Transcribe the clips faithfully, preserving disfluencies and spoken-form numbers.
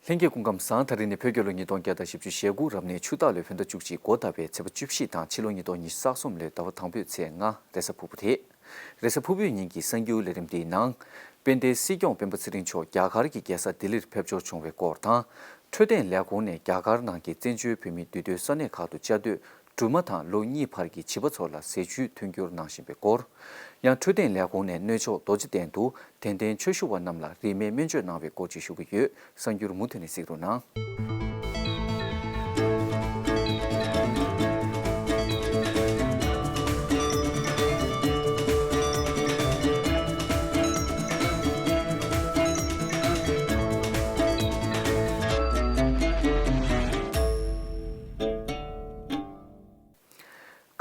ལྷན་རྒྱས་སྐུ་ཁམས་བཟང་། ད་རིང་ནི་བོད་རྒྱལ་ལོ་ཉིས་སྟོང་བརྒྱ་དང་བཞི་བཅུ་ཞེ་དགུ་རབ་གནས་ཆུ་སྟག་ལོའི་བོད་ཟླ་བཅུ་གཅིག་འགོ་ཟླ་བའི་ཚེས་པ་བཅུ་བཞི་དང་ཕྱི་ལོ་ཉིས་སྟོང་ཉི་ཤུ་རྩ་གསུམ་ལོའི་ཟླ་བ་དང་པོའི་ཚེས་ལྔ་རེས་གཟའ་ཕུར་བུ་རེད། རེས་གཟའ་ཕུར་བུའི་ཉིན་གྱི་གསར་འགྱུར་ལས་རིམ་འདིའི་ནང་། དཔལ་ལྡན་སྲིད་སྐྱོང་སྤེན་པ་ཚེ་རིང་མཆོག་རྒྱ་གར་གྱི་རྒྱལ་ས་ལྡི་ལིར་ཕེབས་འབྱོར་བྱུང་བའི་སྐོར་དང་། འཕྲོད་བསྟེན་ལས་ཁུངས་ནས་རྒྱ་གར་ནང་གི་བཙན་བྱོལ་བོད་མིའི་འདུས་སྡོད་ས་གནས་ཁག་ཏུ་བཅའ་སྡོད་སྦྲུམ་མ་དང་ལོ་གཉིས་བར་གྱི་བྱིས་པ་ཚོ་ལ་ཟས་བཅུད་མཐུན་འགྱུར་གནང་བཞིན་པའི་སྐོར། ཡང་འཕྲོད་བསྟེན་ལས་ཁུངས་ནས་སྣོད་ཕྱོགས་རྡོ་རྗེ་གདན་དུ་དད་ལྡན་ཆོས་ཞུ་བ་རྣམས་ལ་རིན་མེད་སྨན་བཅོས་གནང་བའི་སྐོར་བཅས་ཞུ་གི་ཡོད། གསར་འགྱུར་མུ་མཐུད་ནས་གཟིགས་རོགས་གནང་།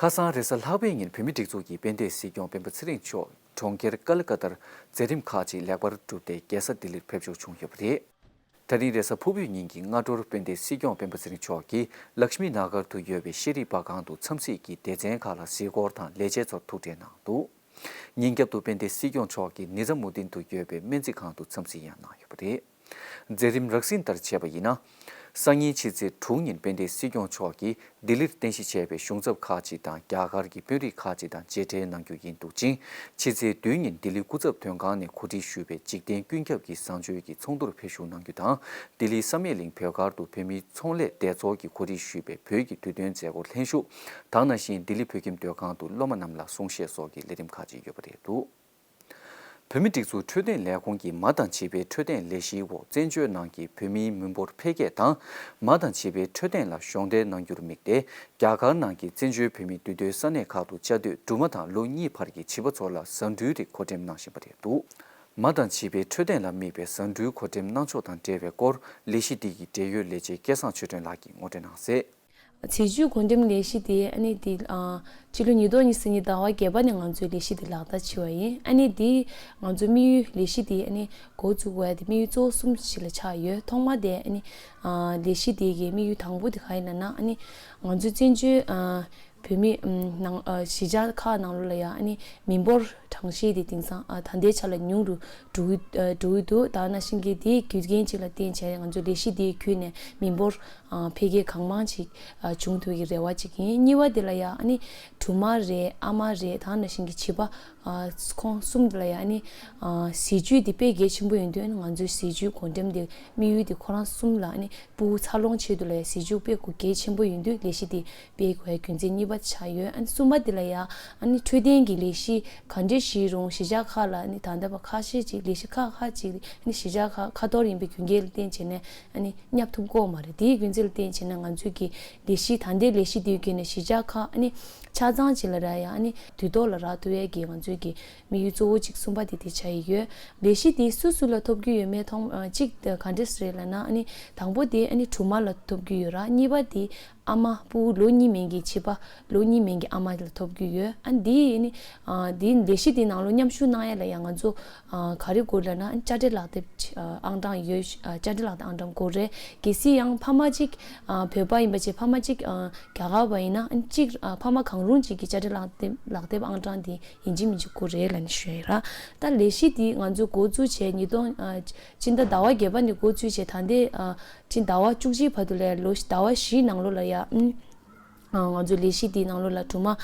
ཁ་སང་རེས་གཟའ་ལྷག་པའི་ཉིན་བོད་མིའི་སྒྲིག་འཛུགས་ཀྱི་དཔལ་ལྡན་སྲིད་སྐྱོང་སྤེན་པ་ཚེ་རིང་མཆོག་གྲོང་ཁྱེར་ཀ་ལི་ཀ་ཏར་མཛད་རིམ་ཁག་ཅིག་ལེགས་པར་གྲུབ་སྟེ་རྒྱལ་ས་ལྡི་ལིར་ཕེབས་འབྱོར་བྱུང་ཡོད་པ་རེད། ད་རིང་རེས་གཟའ་ཕུར་བུའི་ཉིན་གྱི་སྔ་དྲོར་དཔལ་ལྡན་སྲིད་སྐྱོང་སྤེན་པ་ཚེ་རིང་མཆོག་གིས་ལཀྵ་མི་ན་གར་དུ་ཡོད་པའི་ཤེས་རིག་པར་ཁང་དུ་འཚམས་གཟིགས་ཀྱིས་སྡེ་ཚན་ཁག་ལ་གཟིགས་སྐོར་དང་ལས་བྱེད་ཚོར་ཐུག་འཕྲད་གནང་འདུག། ཉིན་རྒྱབ་ཏུ་དཔལ་ལྡན་སྲིད་སྐྱོང་མཆོག་གིས་ནི་ཛ་མུ་དིན་དུ་ཡོད་པའི་སྨན་རྩིས་ཁང་དུ་འཚམས་གཟིགས་ཡང་གནང་ཡོད་པ་རེད། མཛད་རིམ་རགས་ཟིན་ལྟར་བྱས་པ་ཡིན་ན། སང་ཉིན་ཕྱི་ཚེས་དྲུག་ཉིན་དཔལ་ལྡན་སྲིད་སྐྱོང་མཆོག་གིས་ལྡི་ལིར་རྟེན་གཞི་བྱས་པའི་གཞུང་ཚབ་ཁག་ཅིག་དང་རྒྱ་གར་གྱི་དཔོན་རིགས་ཁག་ཅིག་དང་མཇལ་འཕྲད་གནང་རྒྱུ་ཡིན་འདུག་ཅིང་། ཕྱི་ཚེས་བདུན་ཉིན་ལྡི་ལི་སྐུ་ཚབ་དོན་ཁང་ནས་གོ་སྒྲིག་ཞུས་པའི་འཇིག་རྟེན་ཀུན་ཁྱབ་ཀྱི་བཟང་སྤྱོད་ཀྱི་ཚོགས་འདུར་ཕེབས་ཞུགས་གནང་རྒྱུ་དང་། ལྡི་ལིའི་བསམ་ཡས་གླིང་བོད་སྒར་དུ་བོད་མིའི་ཚོང་ལས་སྡེ་ཚོགས་ཀྱིས་གོ་སྒྲིག་ཞུས་པའི་བོད་ཀྱི་དུས་སྟོན་མཛད་སྒོར་ལྷན་ཞུགས། ད་ག་ནང་བཞིན་ལྡི་ལི་བོད་ཁྱིམ་སྡོད་ཁང་དུ་སློབ་མ་རྣམས་ལ་གསུང་བཤད་སོགས་ཀྱི་ལས་རིམ་ཁག་ཅིག་ཡོད་པ་རེད་འདུག། བོད་མིའི་སྒྲིག་འཛུགས་འཕྲོད་བསྟེན་ལས་ཁུངས་ཀྱིས་མ་དང་བྱིས་པའི་འཕྲོད་བསྟེན་ལས་གཞིའི་འོག་བཙན་བྱོལ་ནང་གི་བོད་མིའི་མི་འབོར་འཕེལ་རྒྱས་དང་། མ་དང་བྱིས་པའི་འཕྲོད་བསྟེན་ལ་གཞོགས་འདེགས་གནང་རྒྱུར་དམིགས་ཏེ། རྒྱ་གར་ནང་གི་བཙན་བྱོལ་བོད་མིའི་འདུས་སྡོད་ས་གནས་ཁག་ཏུ་བཅའ་སྡོད་སྦྲུམ་མ་དང་ལོ་གཉིས་བར་གྱི་བྱིས་པ་ཚོ་ལ་ཟ་འབྲུའི་རིགས་མཁོ་སྤྲོད་གནང་བཞིན་པ་རེད་འདུག། མ་དང་བྱིས་པའི་འཕྲོད་བསྟེན་ལ་དམིགས་པའི་ཟ་འབྲུའི་མཁོ་སྤྲོད་གནང་ཕྱོགས་དང་འབྲེལ་བའི་སྐོར་ལས་གཞི་འདི་གི་འབྲེལ་ཡོད་ལས་བྱེད་སྐལ་བཟང་ཆོས་སྒྲོན་ལགས་ཀྱིས་ངོ་སྤྲོད་གནང་གསལ། ཟས་བཅུད་བགོ་འགྲེམས་ལས་གཞི་དེ་ཨ་ནི་དེ་ཨ་ཕྱི་ལོ་ཉིས་སྟོང་ཉི་ཤུ་རྩ་གཉིས་ཟླ་བ་བརྒྱད་པ་ནས་ང་ཚོའི་ལས་གཞི་དེ་ལག་བསྟར་བྱས་པ་ཡིན། ཨ་ནི་དེ་ང་ཚོའི་དམིགས་ཡུལ་ལས་གཞི་དེ་ཨ་ནི་འགོ་བཙུགས་པའི་དེ་དམིགས་ཡུལ་གཙོ་བོ་གསུམ་ཞིག་ལ་ཆགས་ཡོད། ཐོག་མ་དེ་ཨ་ནི་ཨ་ལས་གཞི་དེ་གི་དམིགས་ཡུལ་དང་པོ་དེ་ག་ཡིན་ལབ་ན། ཨ་ནི་ང་ཚོའི་བཙན་བྱོལ་ཨ་བོད་མི་ཨམ་ནང་ཨ་གཞིས་ཆགས་ཁག་ནང་ལོགས་ལ་ཡང་ཨ་ནི་མི་འབོར་གྲངས་བཤེར་དེ་དེང་སང་ཨ་ད་ལྟའི་ཆ་ལ་ཉུང་རུ་འགྲོ་གི་ཨ་འགྲོ་གི་འདུག། ད་ནང་བཞིན་གྱི་དེའི་རྒྱུ་རྐྱེན་གཅིག་ལ་བརྟེན་བྱས་ང་ཚོའི་ལས་གཞི་དེ་བརྒྱུད་ནས་མི་འབོར་ཨ་འཕེལ་རྒྱས་གང་མང་ཅིག་ཨ་བྱུང་ཐུབ་ཀྱི་རེ་བ་ཅིག་ཡིན། གཉིས་པ་དེ་ལ་ཡང་ཨ་ནི་སྦྲུམ་མ་རེད། ཨ་མ་རེད། ད་ནང་བཞིན་གྱི་བྱིས་པ་ཨ་ཁོང་གསུམ་དེ་ལ་ཡང་ཨ་ནི་ཨ་ཟས་བཅུད་དེ་དཔེ་གལ་ཆེན་པོ་ཡིན་དུས། ཨ་ནི་ང་ཚོའི་ཟས་བཅུད་བགོ་འགྲེམས་དེ་དམིགས་ཡུལ་དེ་ཁོ་རང་གསུམ་ལ་ཨ་ནི་ཕྲུ་གུ་འཚར་ལོངས་ཆེད་དུ་ལ་ཡང་ཟས་བཅུད་དཔེ་གལ་ཆེན་པོ་ཡིན་དུས། ལས་གཞི་དེ་སྤེལ་དགོས་པའི་རྒྱུ་མཚན་གཉིས་པ་ཆགས་ཡོད། ཨ་ནི་གསུམ་པ་དེ་ལ་ཡང་ཨ་ནི་འཕྲོད་བསྟེན་གྱི་ལས་གཞི་ག་འདྲ་ཞིག་རུང་གཞིས་ཆགས་ཁག་ལ་ཨ་ནི་ད་ལྟ་བར་ཁ་ཤས་ཅིག་ལས་གཞི་ཁག་ཁག་ཅིག་ཨ་ནི་གཞིས་ཆགས་ཁག་ཁ་ཐོར་ཡིན་པའི་རྒྱུ་རྐྱེན་ལ་བརྟེན་བྱས་ནས་ཨ་ནི་བསྙབ་ཐུབ་ཀྱི་ཡོད་མ་རེད། དེའི་རྒྱུ་མཚན་ལ་བརྟེན་བྱས་ནས་ང་ཚོས་ཀྱི་ལས་གཞི་ད་ལྟའི་ལས་གཞི་དེའི་བརྒྱུད་ནས་གཞིས་ཆགས་ཁག་ཨ་ནི་ཆ་ཚང་ཅིག་ལ་རག་ཡ། ཨ་ནི་དུས་ཐོག་ལ་རག་ཐུབ་ཡས་ཀྱི་ང་ཚོས་ཀྱི་དམིགས་ཡུལ་གཙོ་བོ་གཅིག་གསུམ་པ་དེ་དེ་ཆགས་ཡི་ཡོད། ལས་གཞི་དེ་སུ་སུ་ལ་ཐོབ་ཀྱི་ཡོད་མེད་མཐོང་ཨ་གཅིག་ག་འདྲས་རེད་ལབ་ན། ཨ་ནི་དང་པོ་དེ་ཨ་ནི་སྦྲུམ་མ་ལ་ཐོབ་ཀྱི་ཡོད་ར། གཉིས་པ་དེ་ཨ་མ་ཕྲུ་གུ་ལོ་གཉིས་མན་གྱི་བྱིས་པ་ལོ་གཉིས་མན་གྱི་ཨ་མ་ལ་ཐོབ་ཀྱི་ཡོད། ཨ་ནི་དེ་ཨ་ནི་ཨ་དེ་ལས་གཞི་དེ་ནང་ལོགས་མཉམ་ཞུགས་གནང་ཡ་ལ་ཡང་ང་ཚོ་ཨ་ག་རེ་དགོས་ལབ་ན། ཨ་ནི་དཔྱ་ཁྲལ་ལག་དེབ་ཨ་ཨང་གྲངས་ཡོད། ཨ་དཔྱ་ཁྲལ་ལག་དེབ་ཨང་གྲངས་དགོས་རེད། གལ་སྲིད་ཡང་ཕ་མ་གཅིག་ཨ་བོད་པ་ཡིན་པ་བྱས་ཕ་མ་གཅིག་ཨ་རྒྱ་གར་བ་ཡིན་ན། ཨ་ནི་གཅིག་ཨ་ཕ་མ་གང་རུང་གཅིག་གི་དཔྱ་ཁྲལ་ལག་དེབ་ལག་དེབ་ཨང་གྲངས་དེ་ཡིན་གཅིག་མིན་གཅིག་དགོས་རེད་ལབ་ནས་ཞུ་ཡ་ཡིན་ར། ད་ལས་གཞི་འདི་ང་ཚོས་འགོ་འཛུགས་བྱས་ཉིས་སྟོང་ཨ་སྤྱི་ཟླ་ཟླ་བ་བརྒྱད་པ་ནས་འགོ་འཛུགས་བྱས་ད་ལྟའི་ཨ་སྤྱི་ཟླ་བ་བཅུ་གཅིག་བར་དུ་ལ་ལོ་ཟླ་བ་བཞིའི་ནང་ལོགས་ལ་ཡ་ཨ་ང་ཚོ་ལས་གཞི་འདིའི་ནང་ལོགས་ལ་སྦྲུམ་མ་ཨ་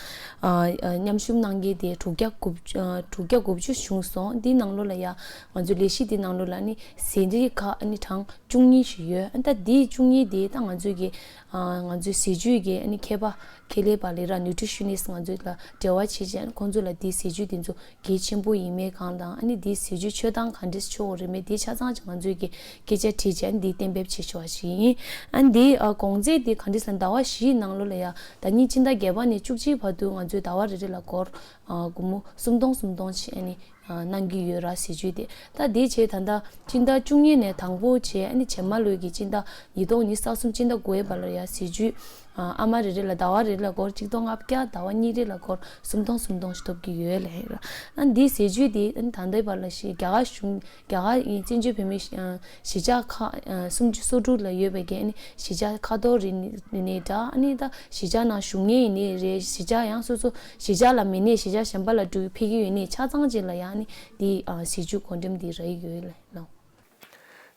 ཨ་མཉམ་ཞུགས་གནང་མཁན་དེ་དྲུག་བརྒྱ་དགུ་བཅུ་ཨ་དྲུག་བརྒྱ་དགུ་བཅུ་བྱུང་སོང་། འདིའི་ནང་ལོགས་ལ་ཡ་ང་ཚོ་ལས་གཞི་འདིའི་ནང་ལོགས་ལ་ནི་ཟས་རིགས་ཁག་ཨ་ནི་གྲངས་བཅུ་གཉིས་ཞིག་ཡོད། ཨ་ད་འདིའི་བཅུ་གཉིས་དེ་ད་ང་ཚོས་ཀྱི་ཨ་ང་ཚོའི་ཟས་བཅུད་ཀྱི་ཨ་ནི་མཁས་པ་ཁེ་ལས་པ་ལས་ར་ནུ་ཊི་ཤི་ནིསི་ང་ཚོ་ལ་འབྲེལ་བ་བྱེད་བྱས་ཁོང་ཚོ་ལ་འདིའི་ཟས་བཅུད་འདི་ཚོ་གལ་ཆེན་པོ་ཡིན་མེད་གང་དང་། ཨ་ནི་འདིའི་ཟས་བཅུད་མཆོད་སྟངས་ག་འདྲས་མཆོད་དགོས་རེད་མེད་འདི་ཆ་ཚང་ཅིག་ང་ཚོས་ཀྱི་སྐད་ཆ་དྲིས་བྱས་ཨ་ནི་འདི་གཏན་འབེབས་བྱེད་ཆོག་པ་ཞིག་ཡིན། ཨ་ནི་འདི་ཨ་གོང་ཚད་འདི་ག་འདྲས་ལ་ཟླ་བ་བཞིའི་ནང་ལོགས་ལ་ཡ་ཟླ་ཉིན་སྤྱི་ཟླ་བརྒྱད་པ་ནས་བཅུ་གཅིག་བར་དུ་ང་ཚོས་ཟླ་བ་རེ་རེ་ལ་སྒོར་ཨ་སྒོར་མོ་སུམ་སྟོང་སུམ་སྟོང་ཅིག་ཨ་ནི་ཨ་གནང་གི་ཡོད་ར། ཟས་བཅུད་དེ་ད་དེ་བྱས་ད་ལྟ་སྤྱི་ཟླ་བཅུ་གཉིས་ནས་དང་པོ་བྱས། ཨ་ནི་རྗེས་མ་ལོའི་གི་སྤྱི་ཟླ་ཉིས་སྟོང་ཉི་ཤུ་རྩ་གསུམ་སྤྱི་ཟླ་དགུ་པའི་བར་ལ་ཡ་ཟས་བཅུད་ཨ་ཨ་མ་རེ་རེ་ལ་ཟླ་བ་རེ་རེ་ལ་སྒོར་གཅིག་སྟོང་ལྔ་བརྒྱ། ཟླ་བ་གཉིས་རེ་ལ་སྒོར་སུམ་སྟོང་སུམ་སྟོང་ཞིག་ཐོབ་ཀྱི་ཡོད་ལབ་ཡིན་ར། ཨ་ནི་འདིའི་ཟས་བཅུད་དེ་ཨ་ནི་ད་ལྟའི་བར་ལ་ཞིག་རྒྱ་གར་གཞུང་རྒྱ་གར་ཡི་བཙན་བྱོལ་བོད་མིའི་ཨ་གཞིས་ཆགས་ཁག་ཨ་སུམ་ཅུ་སོ་དྲུག་ལ་ཡོད་པའི་གི་ཨ་ནི་གཞིས་ཆགས་ཁ་ཐོར་ཡིན་ནའི་འདྲ། ཨ་ནི་ད་གཞིས་ཆགས་ནང་བཞུགས་མཁན་ཡིན་ནའི་རེད། གཞིས་ཆགས་ཡང་སོ་སོ་གཞིས་ཆགས་ལ་མེད་ནའི་གཞིས་ཆགས་གཞན་པ་ལ་འགྲོ་ཕེབས་ཀྱི་ཡོད་ནའི་ཆ་ཚང་ཅིག་ལ་ཡང་ཨ་ནི་འདི་ཨ་ཟས་བཅུད་བགོ་འགྲེམས་འདི་རག་གི་ཡོད་ལ་ལོ།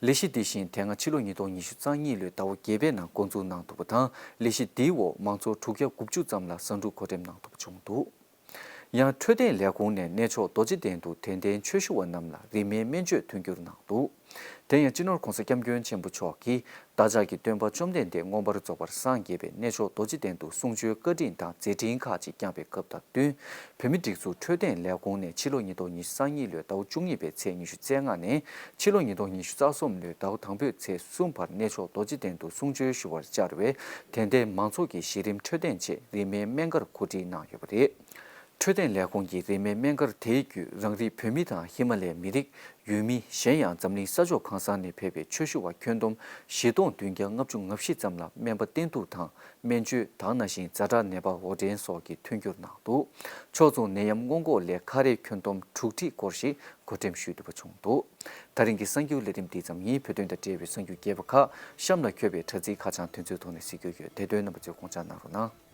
ལས་གཞི་འདི་བཞིན་དེ་སྔ་ཕྱི་ལོ་ཉིས་སྟོང་ཉི་ཤུ་རྩ་གཉིས་ལོའི་ཟླ་བ་བརྒྱད་པའི་ནང་འགོ་འཛུགས་གནང་འདུག་པ་དང་། ལས་གཞི་འདིའི་འོག་མང་ཚོགས་དྲུག་བརྒྱ་དགུ་བཅུ་ཙམ་ལ་ཟ་འབྲུ་མཁོ་སྤྲོད་གནང་ཐུབ་པ་བྱུང་འདུག། ཡང་འཕྲོད་བསྟེན་ལས་ཁུངས་ནས་གནས་མཆོག་རྡོ་རྗེ་གདན་དུ་དད་ལྡན་ཆོས་ཞུ་བ་རྣམས་ལ་རིན་མེད་སྨན་བཅོས་མཐུན་འགྱུར་གནང་འདུག། དེ་ཡང་སྤྱི་ནོར་༧གོང་ས་༧སྐྱབས་མགོན་ཆེན་པོ་མཆོག་གིས་བདག་ཅག་གི་སྟོན་པ་བཅོམ་ལྡན་འདས་མངོན་པར་རྫོགས་པར་སངས་རྒྱས་པའི་གནས་མཆོག་རྡོ་རྗེ་གདན་དུ་གསུང་ཆོས་བཀའ་དྲིན་དང་མཛད་འཕྲིན་ཁག་ཅིག་བསྐྱངས་པའི་སྐབས་དང་བསྟུན། བོད་མིའི་སྒྲིག་འཛུགས་འཕྲོད་བསྟེན་ལས་ཁུངས་ནས་ཕྱི་ལོ་ཉིས་སྟོང་ཉི་ཤུ་རྩ་གཉིས་ལོའི་ཟླ་བ་བཅུ་གཉིས་པའི་ཚེས་ཉི་ཤུ་རྩ་ལྔ་ནས་ཕྱི་ལོ་ཉིས་སྟོང་ཉི་ཤུ་རྩ་གསུམ་ལོའི་ཟླ་བ་དང་པོའི་ཚེས་གསུམ་བར་གནས་མཆོག་རྡོ་རྗེ་གདན་དུ་གསུང་ཆོས་ཞུ་བར་བཅར་བའི་དད་ལྡན་མང་ཚོགས་ཀྱི་གཞི་རིམ་འཕྲོད་བསྟེན་ཆེད་རིན་མེད་སྨན་སྒར་གོ་སྒྲིག་གནང་ཡོད་པ་རེད། འཕྲོད་བསྟེན་ལས་ཁུངས་ཀྱིས་རིན་མེད་སྨན་སྒར་དེའི་བརྒྱུད་རང་རིགས་བོད་མི་དང་ཧི་མ་ལའི་མི་རིགས། ཡུལ་མི། གཞན་ཡང་འཛམ་གླིང་ས་ཕྱོགས་གང་ས་ནས་ཕེབས་པའི་ཆོས་ཞུ་བ་ཁྱོན་བསྡོམས་བཞི་སྟོང་བདུན་བརྒྱ་ལྔ་བཅུ་ང་བཞི་ཙམ་ལ་སྨན་པ་བསྟེན་གཏུག་དང་སྨན་བཅོས། ད་ག་ནང་བཞིན་ཛ་དྲག་ནད་པ་དབོར་འདྲེན་སོགས་ཀྱི་མཐུན་འགྱུར་གནང་འདུག། ཕྱོགས་མཚུངས་ནད་ཡམས་སྔོན་འགོག་སླད་ཁ་རས་ཁྱོན་བསྡོམས་དྲུག་ཁྲི་སྐོར་ཞིག་བགོ་འགྲེམས་ཞུས་འདུག་པ་བྱུང་འདུག། ད་རིང་གི་གསར་འགྱུར་ལས་རིམ་འདི་ཙམ་ཡིན། བོད་དོན་དང་འབྲེལ་བའི་གསར་འགྱུར་རྒྱས་པ་ཁག་གཤམ་ལ་འཁོད་པའི་དྲ་ཚིགས་ཁ་བྱང་དེ་ཚོའི་ཐོག་ནས་གཟིགས་རྒྱུ་ཡོད། དེ་དོན་རྣམ་པ་ཚོས་དགོངས་འཇགས་གནང་རོགས་གནང་།